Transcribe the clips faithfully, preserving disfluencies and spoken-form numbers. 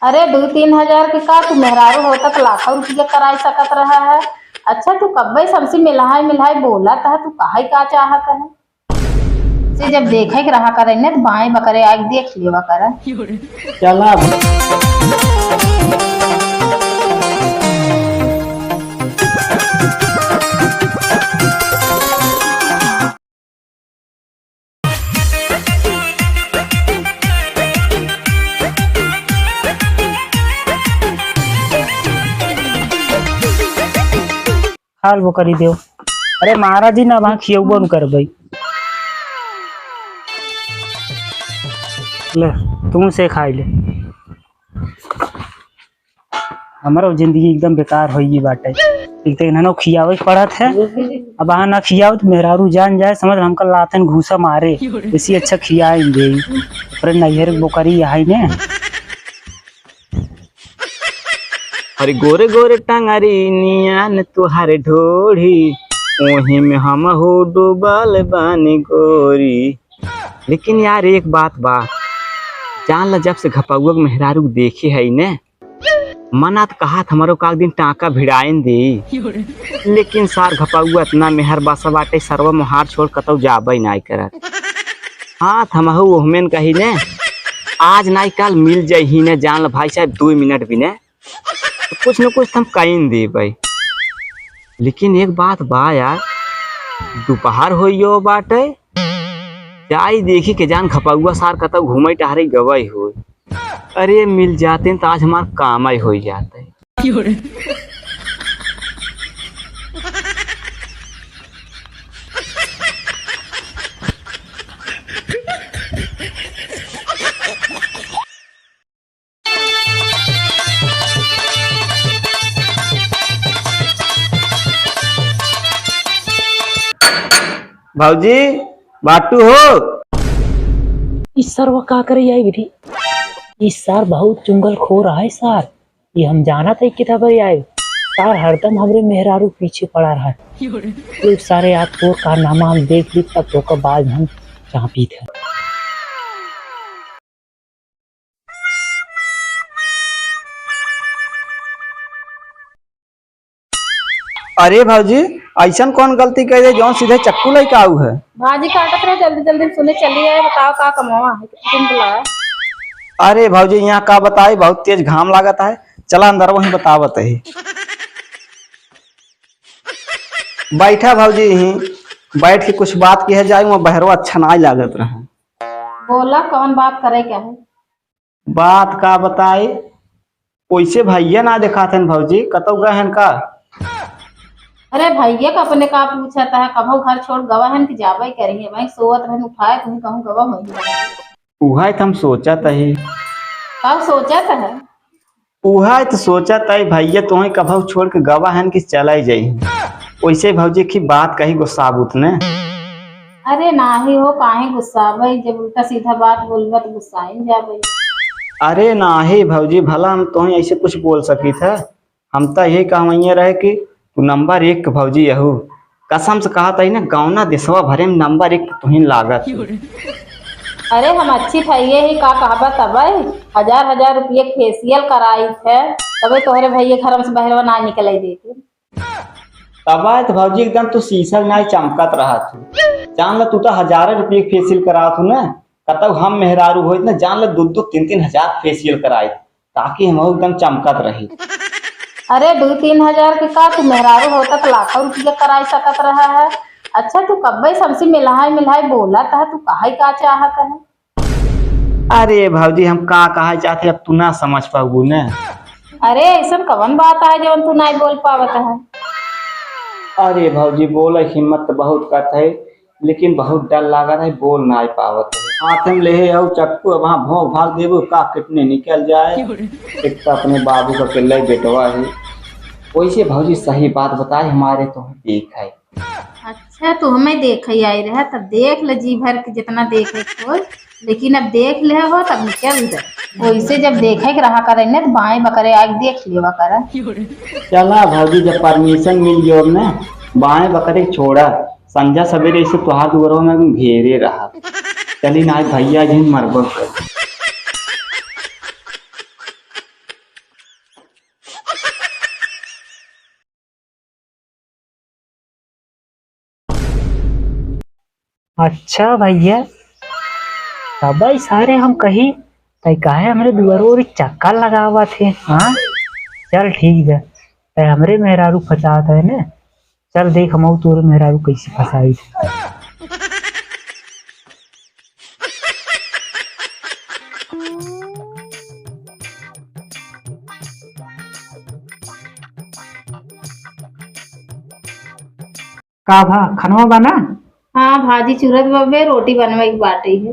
अरे, दू तीन हजार के का, तू मेहरारू होता त लाखों रुपया कराई सकत रहा है। अच्छा, तू कब्बे से हमसे मिलहाई मिलहाई बोलत है, तू काहे का चाहत है? से जब देखे के रहा करे ने, त बाएं बकरे आके देख लेवा करे। चला। हाल वो करी देव। अरे महाराज जी ना, वहाँ खियौबो न करबै। ले, तू से खाई ले। हमरो जिंदगी एकदम बेकार होई गई बाटे। एक तो इन्हनो खियावे के पड़त है, अब अहाँ ना खियाओ तो मेहरारू जान जाए, समझ, हमका लातन घूसा मारे। इसी अच्छा खियाए दे। अरे नैहर बोकरी आई ने। अरे गोरे गोरे टंगरी नियन तुहारे ढोढ़ी, ओही में हम हो डूबल बानी गोरी। लेकिन यार एक बात बा, जान ला जब से घपौआ के मेहरारू के देखे है ने, मना त कहा था हमरो का एक दिन टाका भिड़ाइन दे, लेकिन सार घपौआ इतना मेहर बसा बाटे, सरवा मोहार छोड़ कतौ जाबे नाई करत। हाँ, त हमहू ओहमेन कही ने, आज नाई काल मिल जाई ही ने, जान ला भाई साहब, दो मिनट भी ने, तो कुछ न कुछ त हम कइन देबै। लेकिन एक बात बा यार, दोपहर होइयो बाटे, जाई देखी के जान घपौआ सार कतौ घूमे टहरे गवई होई। अरे मिल जाते त आज हमार काम ही होई जाते। भौजी, बाटू हो? ई सरवा का करे आई विधि? ई सार बहुत चुंगलखोर है सार। ये हम जानत है कितना बजे आए। सार हरदम हमरे मेहरारू पीछे पड़ा रहा है। तू सारे आप तोर कारनामा हम देख ली, तब तो का बाद हम चापी थे। अरे भौजी, ऐसन कौन गलती कर दे जौन सीधे चक्कू लेके आऊ है? भाजी काटत रहे, जल्दी जल्दी सुने चली आए, बताओ का कमावा है, कितने दिन बुलाया? अरे भौजी, यहाँ का बताई, बहुत तेज घाम लागत है, चला अंदर वहीं बतावत है। बैठा भौजी, यहीं बैठ के कुछ बात किया जाए, वहाँ बहरवा अच्छा नाई लागत रहा। बोला, कौन बात करे क्या है? बात का बताई, ओइसे भैया ना देखात हन भौजी, कतौ गए हन का? अरे भैया का अपने का पूछत है, कभो घर छोड़ गवा हन कि जाबे करी है? वहीं सोवत रहन, उठाए तुहीं कहूँ गवा होई। उहै त हम सोचत ही। का सोचत है? उहै त सोचत ही भैया, तुहीं कभो छोड़ के गवा हन कि चले जाई? ओइसे भौजी की बात कही गुस्साबुत ने। अरे नाही हो, काहे गुस्साबे? जब उल्टा सीधा बात बोलबा त गुस्साइन जाबे। अरे नाही भौजी, भला हम तोहे ऐसे कुछ बोल सकित है? हम त यही कहवइया रहे कि तू नंबर एक के भौजी यहू। कसम से कहत ही ना, गौना देसवा भरे में नंबर एक तुहिन लागत। अरे हम अच्छी थइये ही का कहबा तबे? हजार हजार रुपये फेसियल कराई थे, तबे तोहरे भैया घर में से बहरवा ना निकले देते। तब आए तो भौजी एकदम तू शीशा के नाई चमकत रहत हूँ। जान ल तू तो हजारों रुपये के फेसियल करात हूँ ना, कतौ हम मेहरारू होइत ना, जान ल दो दो तीन तीन हजार फेसियल कराइत, ताकि हम एकदम चमकत रही। अरे दो तीन हजार के का, तू मेहरारू होता तो लाखों रुपया कराई सकत रहा है। अच्छा तू कब्बे से हमसे मिलहाई मिलहाई बोलत है, तू काहे का चाहत है? अरे भौजी, हम का कहा चाहते, अब तू ना समझ पाबू ने। अरे, ऐसन कवन बात है जवन तू नाई बोल पावत है? अरे भौजी, बोले हिम्मत तो बहुत करत है, लेकिन बहुत डर लागत है, बोल नाई पावत है। हाथ में लेहे अउ चक्कू, अब वहाँ भोंक भाग देबू का, किडनी निकल जाए। एक तो अपने बाबू का अकेला ही बेटवा है। वैसे भौजी, सही बात बताए, हमारे तो देख है। अच्छा, तू हमें देखे आई रहे, तब देख ले, जी भर के जितना देखे के होय, लेकिन अब देख ले हो, तब निकल दे। वैसे जब देखे के रहा करे ने, तो बाएं बकरे आके देख लेवा करे। चला भौजी, जब परमिशन मिल गयो ने, बाएं बकरे के छोड़ा, संझा सवेरे इसे तोहार दुआरवा में घेरे रहा। चली ना, आज भैया जिन मरबो कर। अच्छा भइया, तबइ सारे हम कही, तइ काहे हमरे दुआरो ओरी चक्कर लगावत हे, हाँ? चल ठीक बा, तइ हमरे मेहरारू फँसात है ने, चल देख हमहू तोरे मेहरारू कइसे फँसाई। का भा, खनवा बना? हाँ, भाजी चुरत बबे, रोटी बनवे के बाटे है।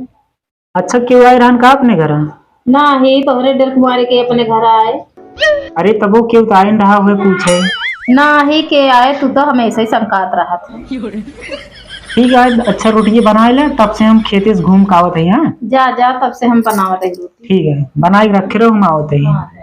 अच्छा, केहू आए रहन का अपने घर? नाही, तोहरे डर के मारे के अपने घर आए। अरे, तबो केहू त आइन रहा हुए पूछे। नाही, के आए, तू तो हमेशा ही संकात रहत है। ठीक है, अच्छा रोटी बनाए ले, तब से हम खेते से घूम के आवत है, हाँ? जा, जा, तब से हम बनावत है रोटी। ठीक है, बनाए के रखे रहो, हम आवत है। हाँ, जा।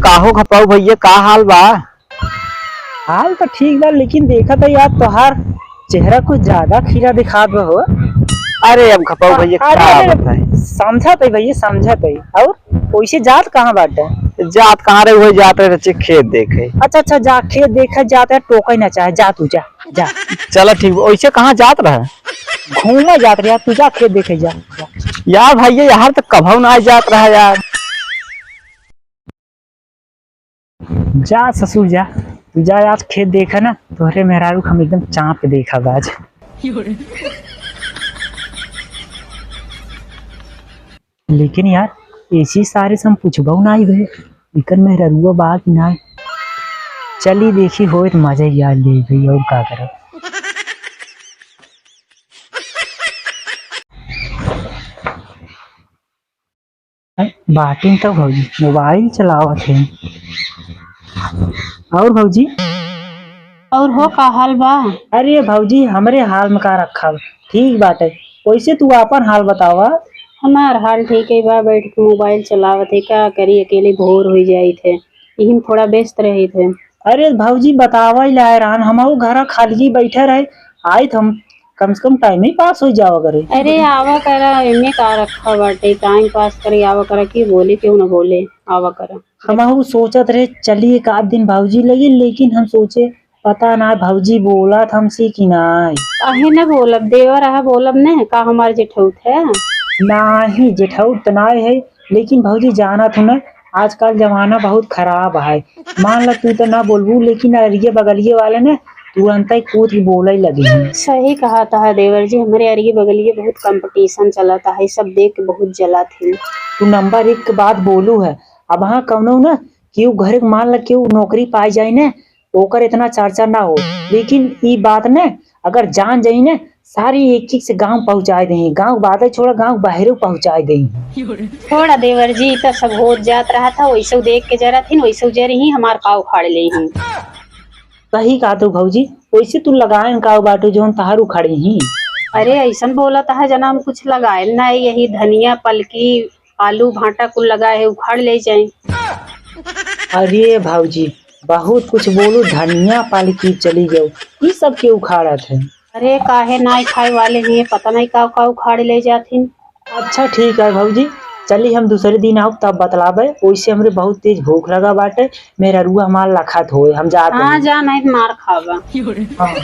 काहो घपाऊ भइया, का हाल बा? हाल तो ठीक बा, लेकिन देखत है यार, तोहार चेहरा कुछ ज्यादा खीरा दिखात बा हो। अरे अब घपाऊ भइया, अरे, का अरे, बताई? समझत है भइया, समझत है। और वैसे जात कहाँ बाटे? जात कहाँ रहे, वही जात रहे, रचे खेत देखे। अच्छा, अच्छा, जा, खेत देखे जात है, टोके ना चाहे, जा तू, जा, जा। चला ठीक बा, वैसे कहाँ जात रहा? घूमे जात रहा, तू जा, खेत देखे जा, जा। यार भइया, यार तो कभऊ ना जात रहा यार। जा ससुर जा, तू जा, आज खेत देखा ना, तोहरे मेहरारू के हम एकदम चाँप के देखा बा आज। लेकिन यार, ऐसी सारे से हम पूछबऊ नाई भे, इकर मेहरारुआ बा कि नाई। चली देखी होए तो मजा ही आ ले भे, और का करब। हैं, बाटिन तो भौजी मोबाइल चलावत है। और भौजी? और हो, का हाल बा? अरे भौजी, हमरे हाल में का रखा बा? ठीक बाटे। वैसे तू आपन हाल बतावा। हमार हाल ठीक है बा, बैठ के मोबाइल चलावत है, का करी, अकेले बोर हो जाइत है, यही में थोड़ा व्यस्त रहित है। अरे भौजी, बतावा ही लाए रहन, हमहू घरा खाली बैठे रहे, आइत हम, कम से कम टाइम ही पास हो जावा करे। अरे आवा करा, एमे का रखा बाटे, टाइम पास करे आवा करा, के बोले, केहू ना बोले, आवा करा। हमहू सोचत रहे चली एक आध दिन भौजी लगी, लेकिन हम सोचे पता ना भौजी बोलत हमसे कि नाय। काहे ना बोलब, देवर रहा बोलब ने, का हमार जेठौत है? नाही, जेठौत त नाय है, लेकिन भौजी जानत हो ना, आजकल जमाना बहुत खराब है। मान ला तू तो ना बोलबू, लेकिन अरिये बगलिये वाले ने तुरंत ही कूद के बोले लगी हैं। सही कहत है देवर जी, हमरे अरिये बगलिये बहुत competition चलत है, सब देख के बहुत जलत है। तू नंबर एक के बात बोलू है। अब हाँ कौनो ना केहू घर के मान ला केहू नौकरी पाए जाए ना, ओकर इतना चर्चा ना हो, लेकिन ई बात ने अगर जान जाई ने, सारी एक एक से गाँव पहुँचाए देही, गाँव बादे छोड़ा, गाँव बाहरे पहुँचाए देही। छोड़ा देवर जी, ई तो सब होत जात रहा था, वैसे देख के जरा थी, वैसे जरी ही हमार का उखाड़ ले ही। सही कहा तू भौजी, वैसे तू लगाएन का बाटू जौन तहार उखाड़े ही। अरे ऐसन बोलत है जना हम कुछ लगाएन ना, यही धनिया पलकी आलू भाटा कुल लगाए है, उखाड़ ले जाए। अरे भौजी, बहुत कुछ बोलू, धनिया पालकी चली गयो, ई सब के उखाड़त है? अरे काहे नाई खाए वाले हैं, पता नहीं का का उखाड़ ले जाथिन। अच्छा ठीक है भौजी, चली हम दूसरे दिन आउब तब बतलाबे। वैसे हमरे बहुत तेज भूख लगा बाटे, मेहरारुआ हमार लखात होए, हम जात हाँ हई। जा, नहीं तो मार खाबा। हाँ।